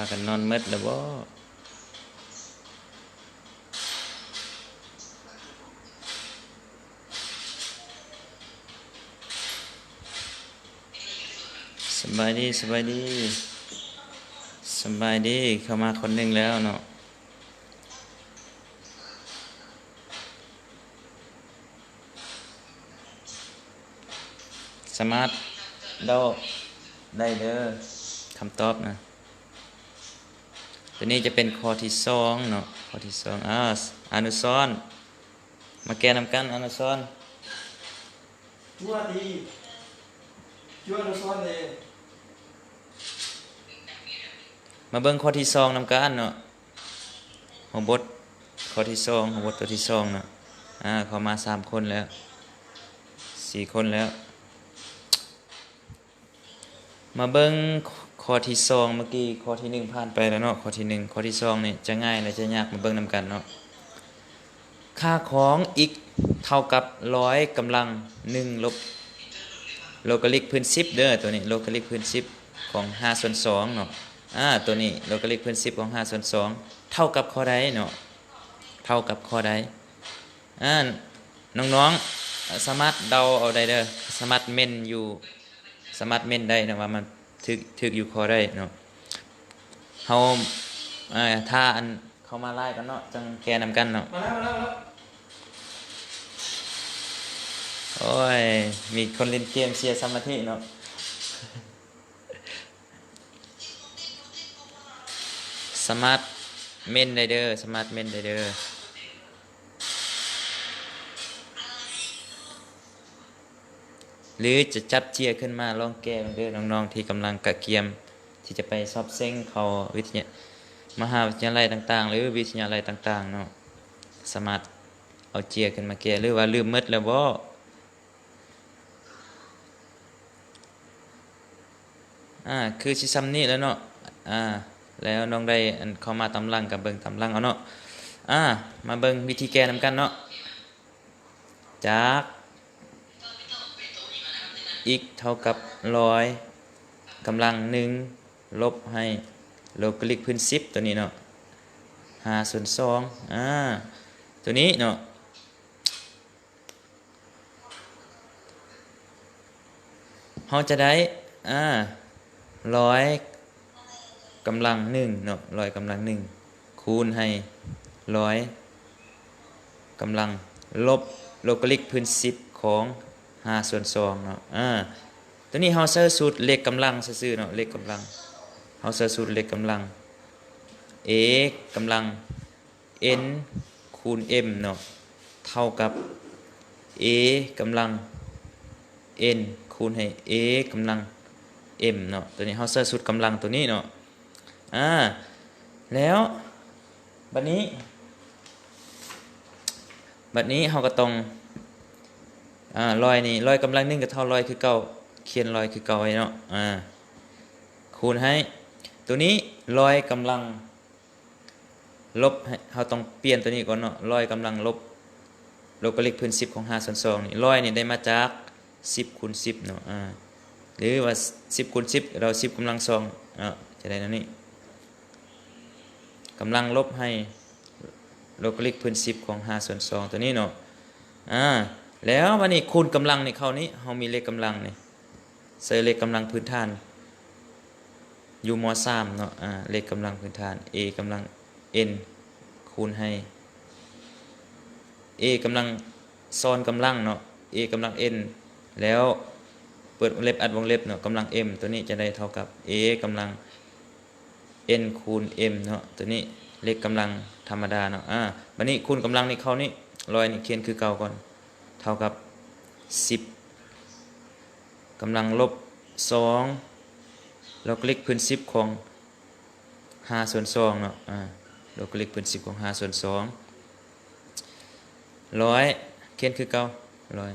ພາກັນນອນໝົດແລ້ວບໍ? ສະບາຍດີ ສະບາຍດີ ສະບາຍດີ. ເຂົ້າມາຄົນໜຶ່ງແລ້ວເນາະ. ສາມາດເດົາໄດ້ເດີ ຄຳຕອບນະ. ຕົວນີ້ຈະເປັນຂໍ້ທີສອງເນາະ, ຂໍ້ທີສອງ. ອາ ອານຸສອນ ມາແກ້ນຳກັນ ອານຸສອນ. ຕົວທີ່ ຕົວອານຸສອນເດ້. ມາເບິ່ງຂໍ້ທີສອງນຳກັນເນາະ. ຫົວບົດຂໍ້ທີສອງ ຫົວບົດຕົວທີສອງເນາະ. ອາ ເຂົ້າມາສາມຄົນແລ້ວ ສີ່ຄົນແລ້ວ. ມາເບິ່ງຂໍ້ທີສອງ ເມື່ອກີ້ຂໍ້ທີໜຶ່ງຜ່ານໄປແລ້ວເນາະ. ຂໍ້ທີໜຶ່ງ ຂໍ້ທີສອງນີ້ຈະງ່າຍ ແລະ ຈະຍາກ ມາເບິ່ງນຳກັນເນາະ. ຄ່າຂອງ x ເທົ່າກັບຮ້ອຍກຳລັງໜຶ່ງລົບໂລກາລິກພື້ນສິບເດີ. ຕົວນີ້ໂລກາລິກພື້ນສິບຂອງຫ້າສ່ວນສອງເນາະ. ອາ ຕົວນີ້ໂລກາລິກພື້ນສິບຂອງຫ້າສ່ວນສອງ ເທົ່າກັບຂໍ້ໃດເນາະ? ເທົ່າກັບຂໍ້ໃດ? ອາ ນ້ອງໆ ສາມາດເດົາເອົາໄດ້ເດີ, ສາມາດເມັນຢູ່ ສາມາດເມັນໄດ້ເນາະວ່າມັນຖືກ ຖືກຢູ່ຂໍ້ໃດເນາະ. ເຮົາ ເອີ ຖ້າອັນເຂົ້າມາຫຼາຍກ່ອນເນາະ ຈັ່ງແກ້ນຳກັນເນາະ. ມາແລ້ວ ມາແລ້ວ ມາແລ້ວ. ໂອ້ຍ ມີຄົນຫຼິ້ນເກມເສຍສະມາທິເນາະ. ສາມາດເມັນໄດ້ເດີ ສາມາດເມັນໄດ້ເດີ. ຫຼືຈະຈັບເຈ້ຍຂຶ້ນມາລອງແກ້ເບິ່ງເດີ ນ້ອງໆທີ່ກຳລັງກະກຽມທີ່ຈະໄປສອບເສັງເຂົ້າວິທະຍາ ມະຫາວິທະຍາໄລຕ່າງໆ ຫຼືວິທະຍາໄລຕ່າງໆເນາະ. ສາມາດເອົາເຈ້ຍຂຶ້ນມາແກ້ ຫຼືວ່າລືມໝົດແລ້ວບໍ? ອາ ຄືຊິຊ່ຳນີ້ແຫຼະເນາະ. ອາ ແລ້ວນ້ອງໄດ້ອັນເຂົ້າມາຕາມຫຼັງ ກະເບິ່ງຕາມຫຼັງເອົາເນາະ. ອາ ມາເບິ່ງວິທີແກ້ນຳກັນເນາະ. ຈາກ x ເທົ່າກັບຮ້ອຍກຳລັງໜຶ່ງ ລົບໃຫ້ໂລກາລິກພື້ນສິບ ຕົວນີ້ເນາະ ຫ້າສ່ວນສອງ. ອາ ຕົວນີ້ເນາະ ເຮົາຈະໄດ້ ອາ ຮ້ອຍກຳລັງໜຶ່ງເນາະ ຮ້ອຍກຳລັງໜຶ່ງ ຄູນໃຫ້ຮ້ອຍກຳລັງລົບໂລກາລິກພື້ນສິບຂອງຫ້າສ່ວນສອງເນາະ. ອາ ຕົວນີ້ເຮົາໃຊ້ສູດເລກກຳລັງຊື່ໆເນາະ ເລກກຳລັງ ເຮົາໃຊ້ສູດເລກກຳລັງ a ກຳລັງ n ຄູນ m ເນາະ ເທົ່າກັບ a ກຳລັງ n ຄູນໃຫ້ a ກຳລັງ m ເນາະ. ຕົວນີ້ເຮົາໃຊ້ສູດກຳລັງຕົວນີ້ເນາະ. ອາ ແລ້ວບັດນີ້ ບັດນີ້ເຮົາກໍຕ້ອງ ອາ ຮ້ອຍນີ້ ຮ້ອຍກຳລັງໜຶ່ງກໍເທົ່າຮ້ອຍຄືເກົ່າ ຂຽນຮ້ອຍຄືເກົ່າໄວ້ເນາະ. ອາ ຄູນໃຫ້ຕົວນີ້ ຮ້ອຍກຳລັງ ລົບໃຫ້ ເຮົາຕ້ອງປ່ຽນຕົວນີ້ກ່ອນເນາະ ຮ້ອຍກຳລັງລົບໂລກາລິກພື້ນສິບຂອງຫ້າສ່ວນສອງນີ້ ຮ້ອຍນີ້ໄດ້ມາຈາກສິບຄູນສິບເນາະ ອາ ຫຼືວ່າສິບຄູນສິບ ແລ້ວສິບກຳລັງສອງເນາະ ຈະໄດ້ແນວນີ້ ກຳລັງລົບໃຫ້ໂລກາລິກພື້ນສິບຂອງຫ້າສ່ວນສອງຕົວນີ້ເນາະ. ອາ ແລ້ວບັດນີ້ຄູນກຳລັງນີ້ເຂົ້ານີ້ ເຮົາມີເລກກຳລັງນີ້ ໃສ່ເລກກຳລັງພື້ນຖານຢູ່ ມໍສາມເນາະ. ອາ ເລກກຳລັງພື້ນຖານ a ກຳລັງ n ຄູນໃຫ້ a ກຳລັງຊ້ອນກຳລັງເນາະ a ກຳລັງ n ແລ້ວເປີດວົງເລັບ ອັດວົງເລັບເນາະ ກຳລັງ m ຕົວນີ້ຈະໄດ້ເທົ່າກັບ a ກຳລັງ n ຄູນ m ເນາະ. ຕົວນີ້ເລກກຳລັງທຳມະດາເນາະ. ອາ ບັດນີ້ຄູນກຳລັງນີ້ເຂົ້ານີ້ ຮ້ອຍນີ້ຂຽນຄືເກົ່າກ່ອນ ເທົ່າກັບສິບ ກຳລັງລົບສອງ ໂລກາລິກພື້ນສິບຂອງຫ້າສ່ວນສອງເນາະ. ອາ ໂລກາລິກພື້ນສິບຂອງຫ້າສ່ວນສອງ ຮ້ອຍ ຂຽນຄືເກົ່າ ຮ້ອຍ.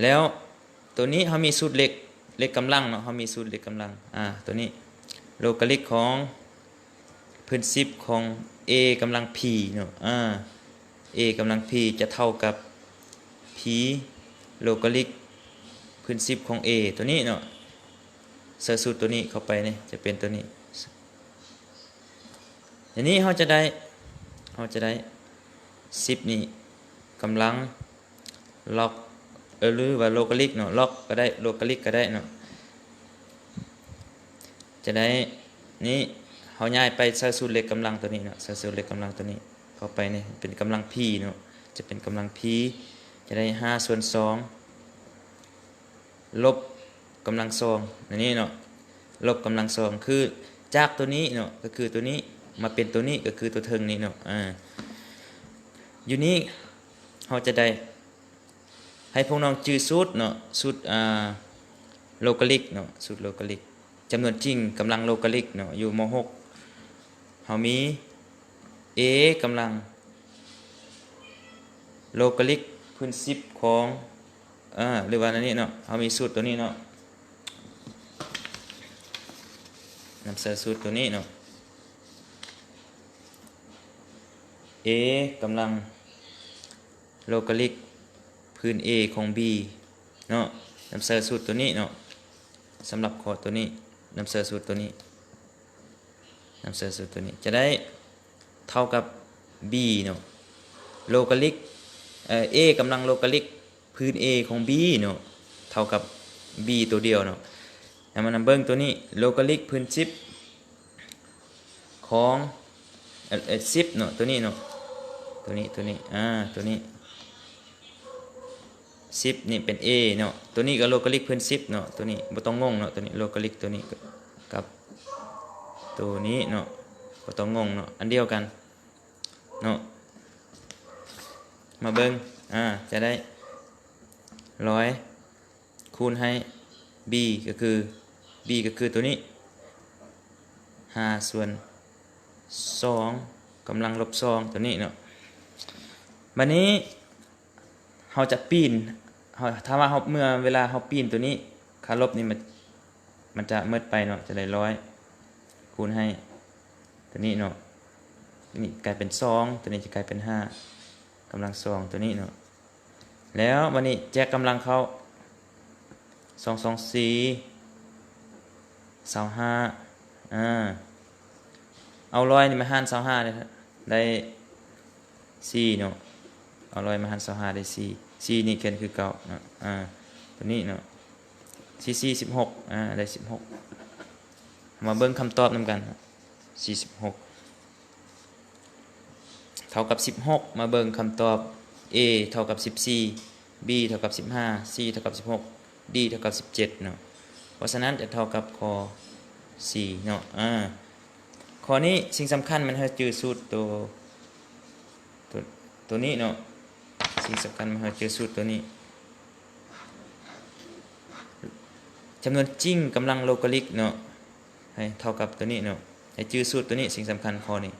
ແລ້ວໂຕນີ້ເຮົາມີສູດເລກ ເລກກຳລັງເນາະ ເຮົາມີສູດເລກກຳລັງ. ອາ ໂຕນີ້ໂລກາລິກຂອງ ພື້ນສິບຂອງ a ກຳລັງ p ເນາະ. ອາ a ກຳລັງ p ຈະເທົ່າກັບ p ໂລກາລິກພື້ນສິບຂອງ a ໂຕນີ້ເນາະ. ໃສ່ສູດໂຕນີ້ເຂົ້າໄປນີ້ ຈະເປັນໂຕນີ້ ດຽວນີ້ເຮົາຈະໄດ້ ເຮົາຈະໄດ້ສິບນີ້ກຳລັງລັອກ ເອີ ຫຼືວ່າໂລກາລິກເນາະ ລັອກກໍໄດ້ ໂລກາລິກກໍໄດ້ເນາະ ຈະໄດ້ນີ້ ເຮົາຍ້າຍໄປໃສ່ສູດເລກກຳລັງຕົວນີ້ເນາະ ໃສ່ສູດເລກກຳລັງຕົວນີ້ເຂົ້າໄປນີ້ ເປັນກຳລັງພີເນາະ ຈະເປັນກຳລັງພີ ຈະໄດ້ຫ້າສ່ວນສອງ ລົບກຳລັງສອງ ອັນນີ້ເນາະ ລົບກຳລັງສອງ ຄືຈາກຕົວນີ້ເນາະ ກໍຄືຕົວນີ້ມາເປັນຕົວນີ້ ກໍຄືຕົວເທິງນີ້ເນາະ ອາ ຢູ່ນີ້ເຮົາຈະໄດ້ ໃຫ້ພວກນ້ອງຈື່ສູດເນາະ ສູດ ອາ ໂລກາລິກເນາະ ສູດໂລກາລິກ ຈຳນວນຈິງກຳລັງໂລກາລິກເນາະ ຢູ່ ມໍຫົກ ເຮົາມີ A ກຳລັງໂລກາລິກພື້ນສິບຂອງ ເອີ ຫຼືວ່າອັນນີ້ເນາະ ເຮົາມີສູດຕົວນີ້ເນາະ ນຳໃຊ້ສູດຕົວນີ້ເນາະ A ກຳລັງໂລກາລິກພື້ນ A ຂອງ B ເນາະ ນຳໃຊ້ສູດຕົວນີ້ເນາະ ສຳລັບຂໍ້ຕົວນີ້ ນຳໃຊ້ສູດຕົວນີ້ ນຳໃຊ້ສູດຕົວນີ້ ຈະໄດ້ເທົ່າກັບ B ເນາະ ໂລກາລິກ ເອີ A ກຳລັງໂລກາລິກພື້ນ A ຂອງ B ເນາະ ເທົ່າກັບ B ຕົວດຽວເນາະ ແລ້ວມານຳເບິ່ງຕົວນີ້ ໂລກາລິກພື້ນສິບຂອງ ເອີ ເອີ ສິບເນາະ ຕົວນີ້ເນາະ ຕົວນີ້ ຕົວນີ້ ອາ ຕົວນີ້ ສິບນີ້ເປັນ A ເນາະ ຕົວນີ້ກໍໂລກາລິກພື້ນສິບເນາະ ຕົວນີ້ບໍ່ຕ້ອງງົງເນາະ ຕົວນີ້ໂລກາລິກຕົວນີ້ກັບຕົວນີ້ເນາະ ບໍ່ຕ້ອງງົງເນາະ ອັນດຽວກັນເນາະ ມາເບິ່ງ ອາ ຈະໄດ້ຮ້ອຍ ຄູນໃຫ້ B ກໍຄື B ກໍຄືຕົວນີ້ ຫ້າສ່ວນສອງ ກຳລັງລົບສອງ ຕົວນີ້ເນາະ ບາດນີ້ ເຮົາຈະປີ້ນ ເຮົາ ຖ້າວ່າເຮົາ ເມື່ອເວລາເຮົາປີ້ນຕົວນີ້ ຄ່າລົບນີ້ມັນ ມັນຈະໝົດໄປເນາະ ຈະໄດ້ຮ້ອຍ ຄູນໃຫ້ຕົວນີ້ເນາະ ຕົວນີ້ກາຍເປັນສອງ ຕົວນີ້ຈະກາຍເປັນຫ້າ ກຳລັງສອງ ຕົວນີ້ເນາະ ແລ້ວບາດນີ້ແຈກກຳລັງເຂົ້າ ສອງສອງສີ່ ຊາວຫ້າ ອາ ເອົາຮ້ອຍນີ້ມາຫານຊາວຫ້າ ໄດ້ສີ່ເນາະ ເອົາຮ້ອຍມາຫານຊາວຫ້າໄດ້ສີ່ ສີ່ນີ້ຂຽນຄືເກົ່າເນາະ ອາ ຕົວນີ້ເນາະ ສີ່ສີ່ສິບຫົກ ອາ ໄດ້ສິບຫົກ ມາເບິ່ງຄຳຕອບນຳກັນ ສີ່ສິບຫົກ ເທົ່າກັບສິບຫົກ ມາເບິ່ງຄຳຕອບ A ເທົ່າກັບສິບສີ່ B ເທົ່າກັບສິບຫ້າ C ເທົ່າກັບສິບຫົກ D ເທົ່າກັບສິບເຈັດເນາະ ເພາະສະນັ້ນຈະເທົ່າກັບຂໍ້ C ເນາະ ອາ ຂໍ້ນີ້ສິ່ງສຳຄັນແມ່ນໃຫ້ຈື່ສູດໂຕ ໂຕ ໂຕນີ້ເນາະ ສິ່ງສຳຄັນແມ່ນໃຫ້ຈື່ສູດໂຕນີ້ ຈຳນວນຈິງກຳລັງໂລກາລິກເນາະ ໃຫ້ເທົ່າກັບໂຕນີ້ເນາະ ໃຫ້ຈື່ສູດໂຕນີ້ ສິ່ງສຳຄັນຂໍ້ນີ້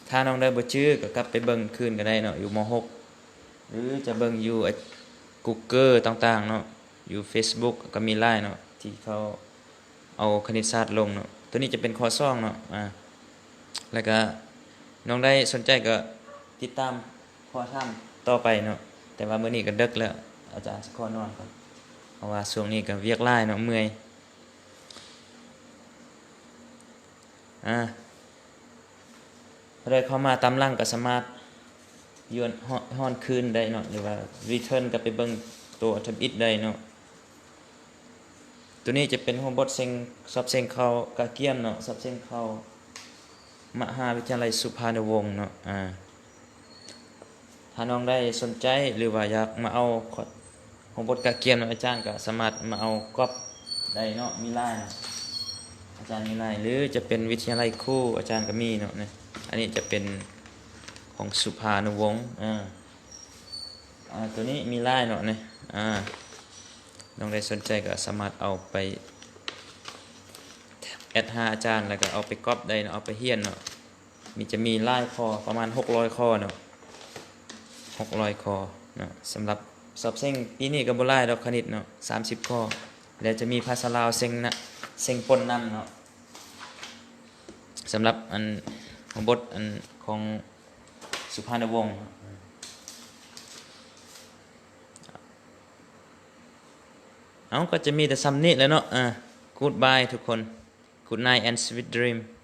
ຖ້ານ້ອງໄດ້ບໍ່ຈື່ກໍກັບໄປເບິ່ງຄືນກໍໄດ້ເນາະ ຢູ່ ມໍຫົກ ຫຼືຈະເບິ່ງຢູ່ Google ຕ່າງໆເນາະ ຢູ່ Facebook ກໍມີຫຼາຍເນາະ ທີ່ເຂົາເອົາຄະນິດສາດລົງເນາະ ໂຕນີ້ຈະເປັນຂໍ້ສອງເນາະ ອາ ແລ້ວກໍນ້ອງໄດ້ສົນໃຈກໍຕິດຕາມ ຂໍຖາມຕໍ່ໄປເນາະ ແຕ່ວ່າມື້ນີ້ກໍເດິກແລ້ວ ອາຈານຊິຂໍນອນກ່ອນ ເພາະວ່າຊ່ວງນີ້ກໍວຽກຫຼາຍເນາະ ເມື່ອຍ ອາ ຜູ້ໃດເຂົ້າມາຕາມຫຼັງກໍສາມາດຍ້ອນ ຮ້ອນຄືນໄດ້ເນາະ ຫຼືວ່າ return ກັບໄປເບິ່ງໂຕທຳອິດໄດ້ເນາະ ໂຕນີ້ຈະເປັນຫົວບົດເສັງ ສອບເສັງເຂົ້າກະກຽມເນາະ ສອບເສັງເຂົ້າມະຫາວິທະຍາໄລສຸພານຸວົງເນາະ ອາ ຖ້ານ້ອງໃດສົນໃຈ ຫຼືວ່າຢາກມາເອົາ ຫົວບົດກະກຽມນຳອາຈານ ກໍສາມາດມາເອົາກອບໄດ້ເນາະ ມີຫຼາຍເນາະ ອາຈານມີຫຼາຍ ຫຼືຈະເປັນວິທະຍາໄລຄູ ອາຈານກໍມີເນາະ ອັນນີ້ຈະເປັນຂອງສຸພານຸວົງ ອາ ອາ ໂຕນີ້ມີຫຼາຍເນາະນີ້ ອາ ນ້ອງໃດສົນໃຈກໍສາມາດເອົາໄປແອັດຫາອາຈານ ແລ້ວກໍເອົາໄປກອບໄດ້ເນາະ ເອົາໄປຮຽນເນາະ ມີ ຈະມີຫຼາຍຂໍ້ ປະມານຫົກຮ້ອຍຂໍ້ເນາະ ຫົກຮ້ອຍຂໍ້ເນາະ ສຳລັບສອບເສັງປີນີ້ກໍບໍ່ຫຼາຍດອກຄະນິດເນາະ ສາມສິບຂໍ້ ແລ້ວຈະມີພາສາລາວເສັງນະ ເສັງປົນນຳເນາະ ສຳລັບອັນບົດອັນຂອງສຸພານຸວົງ. ເອົາ ກໍຈະມີແຕ່ຊ່ຳນີ້ແຫຼະເນາະ. ເອີ Goodbye ທຸກຄົນ. Good night and sweet dream.